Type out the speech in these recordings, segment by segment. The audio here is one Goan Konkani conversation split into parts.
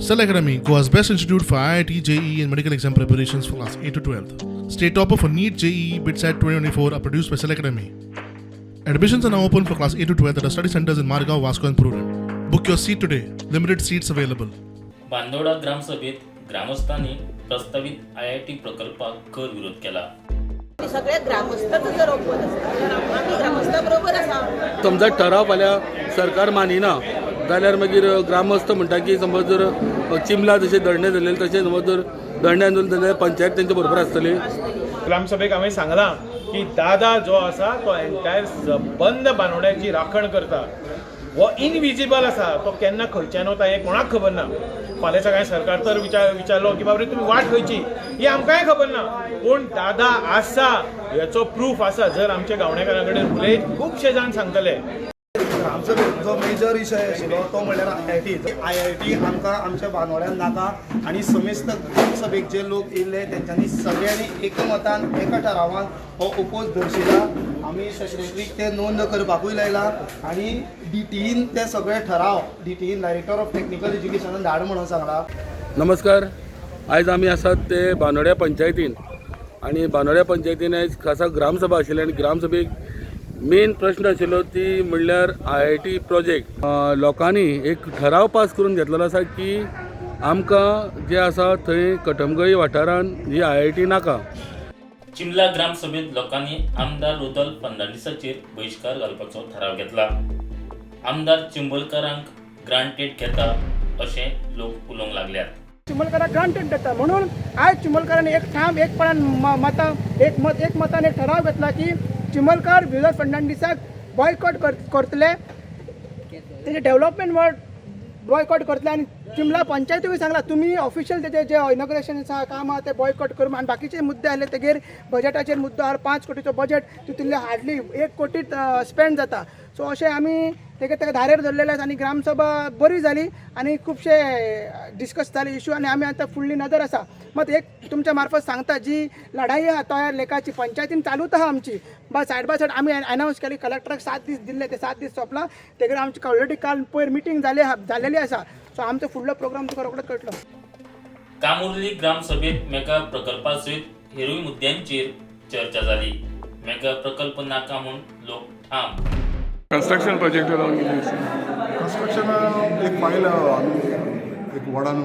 Cell Academy, Goa's best institute for IIT, JEE, and medical exam preparations for class 8 to 12. State topper for NEET, JEE, BITSAT 2024 are produced by Cell Academy. Admissions are now open for class 8 to 12 at our study centers in Margao, Vasco, and Prudent. Book your seat today. Limited seats available. Bandora ग्रामसभेत ग्रामस्थांनी प्रस्तावित आयआयटी प्रकल्पाक खर विरोध केला. सगळ्या ग्रामस्थाचो जर ओपोज आसा जाल्यार आमी ग्रामस्था बरोबर आसा. समजा ठराव फाल्यां सरकार मानिना जाल्यार मागीर ग्रामस्थ म्हणटा की समज जर चिमला जशें धरणे जाल्लें तशें समज जर धरणे आंदोलन जाल्यार पंचायत तेंच्या बरोबर आसतली. ग्रामसभेक हांवें सांगलां की दादा जो आसा तो एंटायर सबंद बानोड्याची राखण करता. हो इनविजिबल आसा, तो केन्ना खंयच्यान वता हें कोणाक खबर ना. फाल्यां सकाळीं सरकार तर विचारलो की बाबा रे, तुमी वाट खंयची, ही आमकांय खबर ना. पूण दादा आसा हेचो प्रूफ आसा. जर आमच्या गावणेकारा कडेन उलयत, खुबशे जाण सांगतले. ग्रामसभेत जो मेजर विशय आशिल्लो तो म्हणल्यार आयआयटी. आयआयटी आमकां आमच्या बांदोड्यान नाका आनी समेस्त ग्रामसभेक जे लोक येयल्ले तेंच्यांनी सगळ्यांनी एकमतान एका ठरावान हो ओपोज दर्शयला. आमी सेक्रेटरीक ते नोंद करपाकूय लायला आनी डीटीईन ते सगळे ठराव डीटीईन, डायरेक्टर ऑफ टेक्निकल एज्युकेशनान धाड म्हणून सांगला. नमस्कार, आयज आमी आसात ते बानोड्या पंचायतीन आनी बानोड्या पंचायतीन आयज खासा ग्रामसभा आशिल्ली आनी ग्रामसभेक मेन प्रश्न आशिल्लो ती म्हणल्यार आयआयटी प्रोजेक्ट. लोकांनी एक ठराव पास करून घेतलेलो आसा की आमकां जे आसा थंय कटमगळी वाठारान ही आयआयटी नाका. चिमला ग्रामसभेत लोकांनी आमदार रुदोल्फ फर्नांडीसाचेर बहिश्कार घालपाचो थाराव घेतला. आमदार चिंबलकारांक ग्रांटेड घेता अशें लोक उलोवंक लागल्यात. चिंबलकाराक ग्रांटेड घेता म्हणून आयज चिंबलकारांनी एक ठाम एकपणान मतां एक मत एक मतान एक ठराव घेतला की चिंबलकार विनोद फर्नांडीसाक बॉयकॉट करतले, तेजे डेव्हलपमेंट वर्ड बॉयकॉट करतले. आनी चिमला पंचायतीकूय सांगला, तुमी ऑफिशियल तेजे जे इनॉग्रेशन आसा, काम आहा, ते बॉयकॉट करून. आनी बाकीचे मुद्दे आसले तेगेर बजेटाचेर मुद्दो आहा. 5 कोटीचो बजेट, तितूंतले हार्डली 1 कोटी स्पेंड जाता. सो अशें आमी तेगे ताका धारेर धरलेले आसा आनी ग्रामसभा बरी जाली आनी खुबशे डिस्कस जाले इशू आनी आमी आतां फुडली नदर आसा. मात एक तुमच्या मार्फत सांगता, जी लढाई आहा तयार लेखाची पंचायतीन चालूच आहा आमची. बट सायड बाय सायड आमी अनावन्स केली, कलेक्टराक 7 दीस दिल्ले, ते 7 दीस सोंपला. तेगेर आमची ऑलरेडी काल पयर मिटींग जाली जालेली आसा. सो आमचो फुडलो प्रोग्राम तुका रोखडोच कळटलो. कामुर्ली ग्रामसभेत मेगा प्रकल्पा सयत हेरूय मुद्द्यांचेर चर्चा जाली. मेगा प्रकल्प नाका म्हूण लोक ठाम. कन्स्ट्रक्शन प्रोजेक्ट लावन कितें? कन्स्ट्रक्शन एक फायल आमी एक वॉर्डान,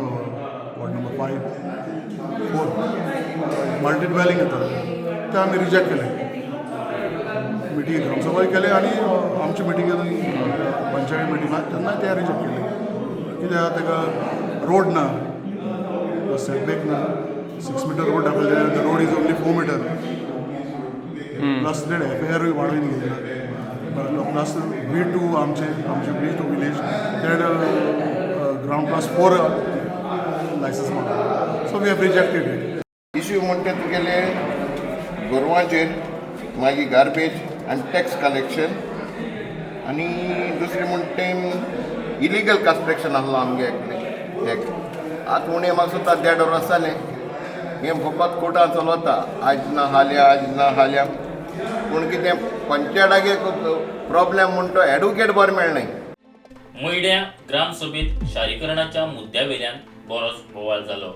ward number 5, 4, multi dwelling येता, ते आमी रिजेक्ट केले. मिटींग ग्रामसभाय केले आनी आमची मिटींग पंचायत मिटिंगाक तेन्ना ते रिजेक्ट केले. कित्याक ताका रोड ना, सेटबॅक ना. 6 मिटर रोड दाखयले, the road is only 4 meter, plus एफएआरूय वाडोवन घेतला, प्लस बी टू आमचे बी टू विलेज ते ग्रावंड प्लस 4 लायसन्स मागता, so we have rejected it. Issue म्हणटा तुगेले गोरवांचेर, मागीर गार्बेज आनी टॅक्स कलेक्शन आनी दुसरें म्हणटा तें इलिगल कन्स्ट्रक्शन आसलो आमगे एक. आतां उणें म्हाका सुद्दां देड वर्स जालें, हें फकत कोर्टान चलता, आज ना हाल्या, आज ना हाल्या. पूण कितें, पंचायताक एक प्रॉब्लेम म्हण तो एडवोकेट बरो मेळनाय. मयड्या ग्रामसभेत शारीकरणाच्या मुद्द्यावेल्यान बरोच बोवाळ जालो.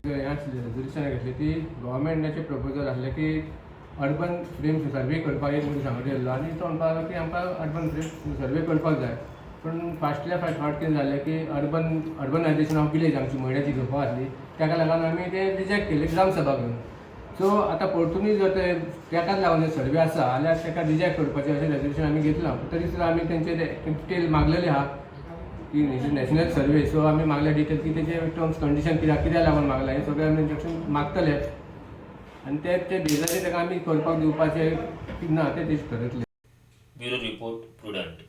हें आसलें, रेजोल्युशन घेतलें ती गव्हर्मेंटाचें प्रपोजल आसलें की अर्बन फ्रेम सर्वे करपाक एक मनीस हांगा येयल्लो आनी तो म्हणपाक लागलो की आमकां अर्बन फ्रेम सर्वे करपाक जाय. पूण फास्टल्या फास्ट फावट कितें जालें की अर्बनायजेशन ऑफ विलेज आमची मयड्याची घेवपाक आसली, ताका लागून आमी तें रिजेक्ट केलें ग्रामसभा घेवन. सो आतां परतुनूय जर ते ताकाच लागून सर्वे आसा जाल्यार ताका रिजेक्ट करपाचें अशें रेजोल्युशन आमी घेतलां. तरी सुद्दां आमी तेंचे डिटेल मागलेले आहा की नॅशनल सर्वे, सो आमी मागल्या डिटेल की तेजे टर्म्स कंडिशन कित्याक कित्याक लागून मागला, हें सगळें आमी तेंचे मागतले आनी ते ते बेजाचेर ताका आमी करपाक दिवपाचें की ना तें तेजेर ठरयतले. Bureau report, Prudent.